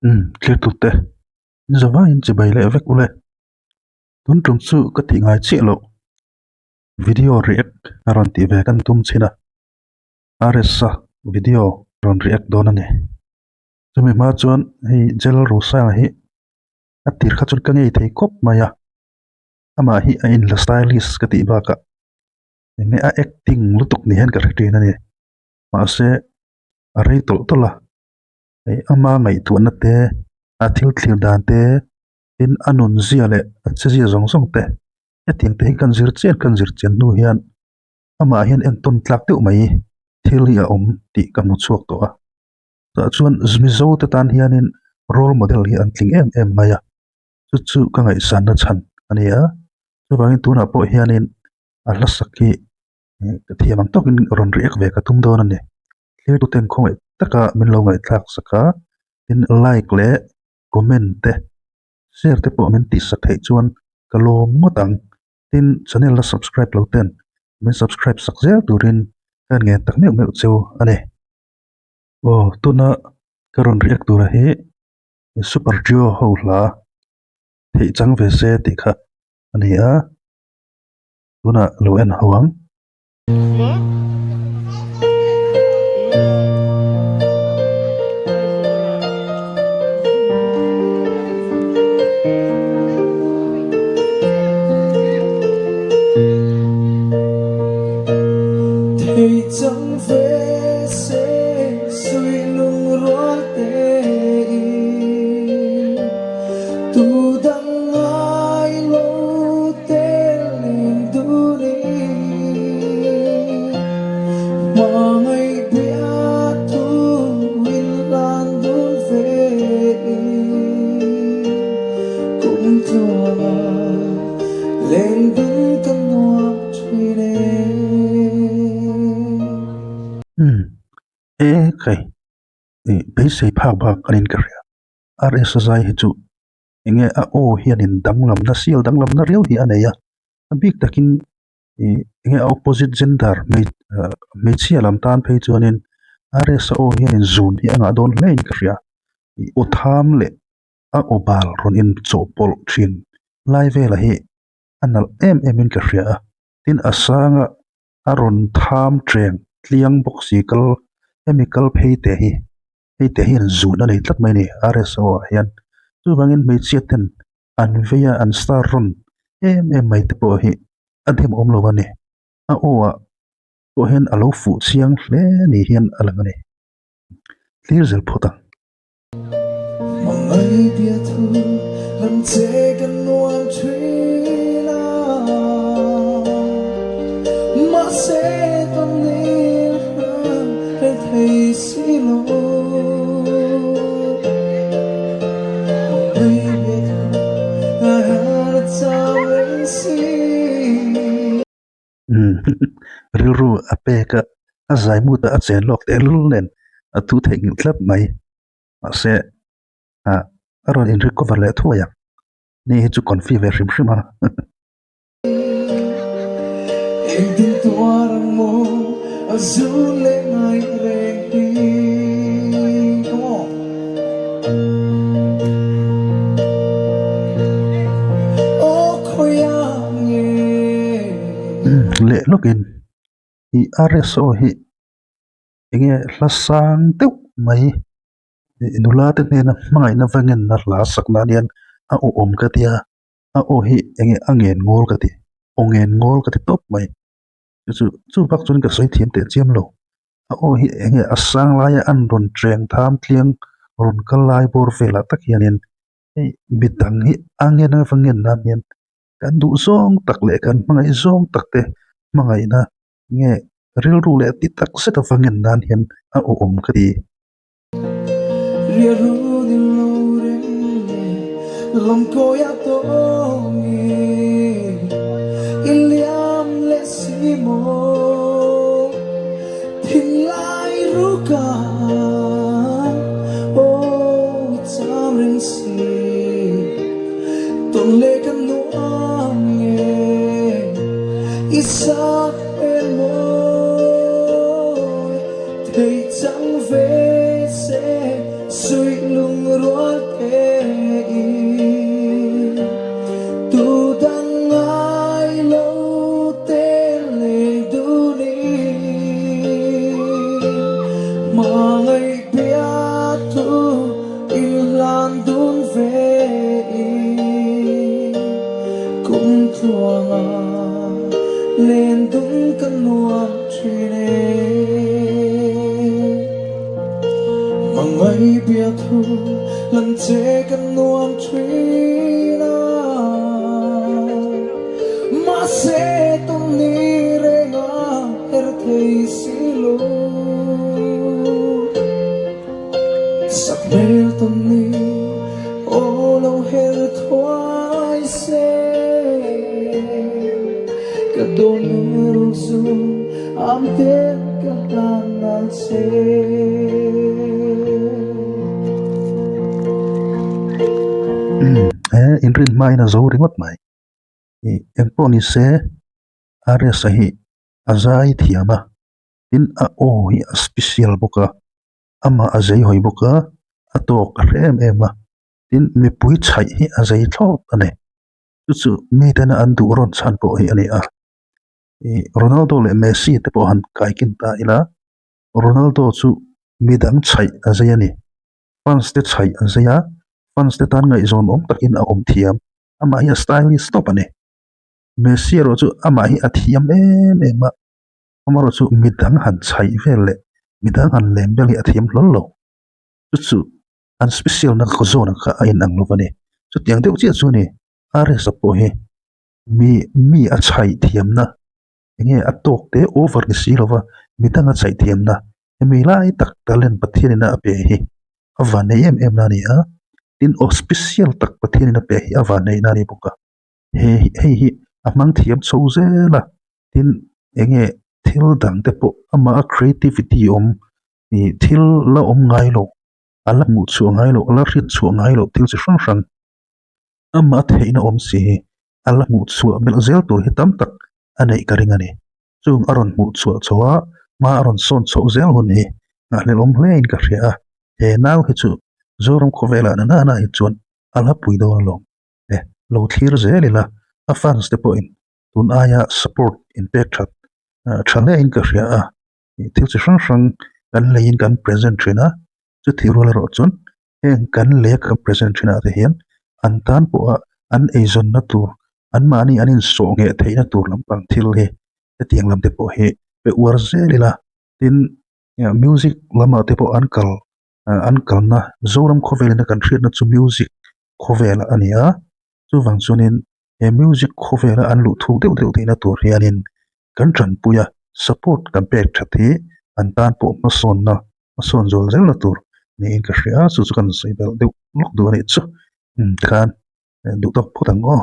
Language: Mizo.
Umm thlir tute in za vangin chibai leh vek ule tun tum chu ka tih ngai chiah loh video react a rawn tih ve kan tum chin a RS-a video rawn react dawn a ni chumi hma chuan hei Jel Rosanga hi a tir kha chuan ka ngei thei khawp mai a amah hi a inla stylish ka tih bakah eng nge a acting lutuk ni hian ka hre thin a ni mahse a rei tawlh tawlh a hei ama ngaihtuahna te a thil thlir dan te tin a nun zia leh a che zia zawng zawng te hetiang te hi kan zir chian kan zir chian hnu hian amah hian entawn tlak deuh mai thil hi a awm tih ka hmu chhuak tawh a tah chuan mizo te tan hianin role model hi an tling em em mai a chu chu ka ngaihsanna chhan a ni a chuvangin tunah pawh hianin a hla sak hi ka thiam ang tawkin rawn react ve ka tum dawn a ni thlir tuten khawngaih taka min lo ngaihthlak sak a tin like leh comment te share te pawh min tih sak theih chuan ka lawm ngawt ang tin channel la subscribe lo ten min subscribe sak zel turin ka ngen tak meuh meuh cheu a ni aw tuna ka rawn react tura hi super trio ho hla theih chang ve se tih kha a ni a tunah lo en ho ang. Umm e kai ih beisei phak bak a niin ka hria RS zai hi chu enge a aw hianin danglamna sial danglamna riau hi a nei a a bik takin ih enge a opposite gender hmeichhia lam tan phei chuanin RS a aw hianin zun hi a ngah dawn hle in ka hria ih aw tham leh a aw bal rawn in chawhpawlh thin lai velah hi a nalh em em in ka hria a tin a sanga a rawn tham teng tliang bawk si kal hemi kal phei te hi hei te hian zun a nei tlat mai a ni RSO ah hian chuvangin hmeichhia ten an vei a an star rawn em em mai te pawh hi a dem awm lo a ni a aw ah pawh hian a lo fuh chiang hle ni hian a lang a ni thlir zel phawt ang. Rilru a pek a, a zai mut a, a chen lawk teh lul nen a thu theihnghilh tlat mai. Mahse ah a rawn in recover leh thuai ang. Ni hi chu confi ve hrim hrim a. Leh lawkin ih RSO hi enge hla sang deuh mai ih nula te hnena hmangaihna va ngenna hla sak nan hian a awhawm ka tia a aw hi enge a ngen ngawl ka ti aw ngen ngawl ka ti tawp mai chu chu chu bak chuan ka sawi thiam teh chiam lo a aw hi enge a sang laia an rawn tleng tham tliang rawn kal lai bawr velah tak hianin hei midang hi a ngen a va ngen nan hian kan duh zawng tak leh kan hmangaih zawng tak te hmangaihna nge rilru leh ti tak zet a va ngen nan hian a awhawm ka ti. Inhlan dun ve i kum tluanga len dun ka nuam thin e. Mangai biathu lan che ka nuam thin a, mahse tawng ni renga her thei si lo. Sak hmel tawn ni aw lo her thuai se Ka dawn erawh chu am ten ka hlan na che. He inrin hmain a zo ringawt mai. Engpawh ni se RS-a hi a zai thiam a, tin a aw hi a special bawk a. Amah a zei hawi bawk a, a tawk a hre em em a, tin mipui chhaih hi a zei thlawt a ni. Chu chu mitena an duh rawn chhan pawh hi a ni a. Ih Ronaldo leh Messi te pawh han kaikin ta ila, Ronaldo chu midang chhaih a zei a ni. Fans te chhaih a zei a, fans te tan ngaihzawn awm takin a awm thiam. Amah hi a stylish tawp a ni. Messi erawh chu amah hi a thiam em em a. Amaherawh chu midang han chhaih vel leh midang han lem vel hi a thiam hlawl lo. Chu chu an special na zawn kha a inang lo a ni. Chutiang deuh chiah chu a ni. RS-a pawh hi mi mi a chhaih thiamna enge a tawk te over ni si lova midang a chhaih thiamna hemi lai tak talent Pathianin a pe hi a vanneih em em na a ni a. Tin aw special tak Pathianin a pe hi a vanneih na a ni bawk a. He hei hi a hmang thiam chho zel a. Tin enge thil dang te pawh amah a creativity awm ih thil la awm ngai lo a la hmuh chhuah ngai loh a la hriat chhuah ngai loh thil chi hrang hrang amah a theihna awm si hi a la hmuh chhuah belh zel tur hi tam tak a neih ka ring a ni. Chung a rawn hmuh chhuah chho a hma a rawn sawn chhoh zel hun hi nghahhlelh awm hle in ka hria a he nau hi chu Zoram khawvelah na nana hi chuan a la pui dawn alawm e lo thlir zel ila a fans te pawhin tun aia support in pek that tha hle in ka hria a thil chi hrang hrang kan lei in kan present thin a chutih rual erawh chuan heng kan lei a kan present thin ah te hian an tan pawh a an eizawn na tur an mahni an insawh ngheh theih na tur lampang thil hi hetiang lam te pawh hi pe uar zel ila tin music lamah te pawh an kal an kalna Zoram khawvel in a kan hriatna chu music khawvel a ni a chuvang chuanin he music khawvela an luh thuk deuh deuh theihna tur hianin kan tanpui a, support kan pek that hi an tan pawh hmasawnna hmasawn zual zelna tur niin ka hria a, chu chu kan sawi belh deuh lawk duh a nih chu. Tikhan duh tawk phawt ang aw.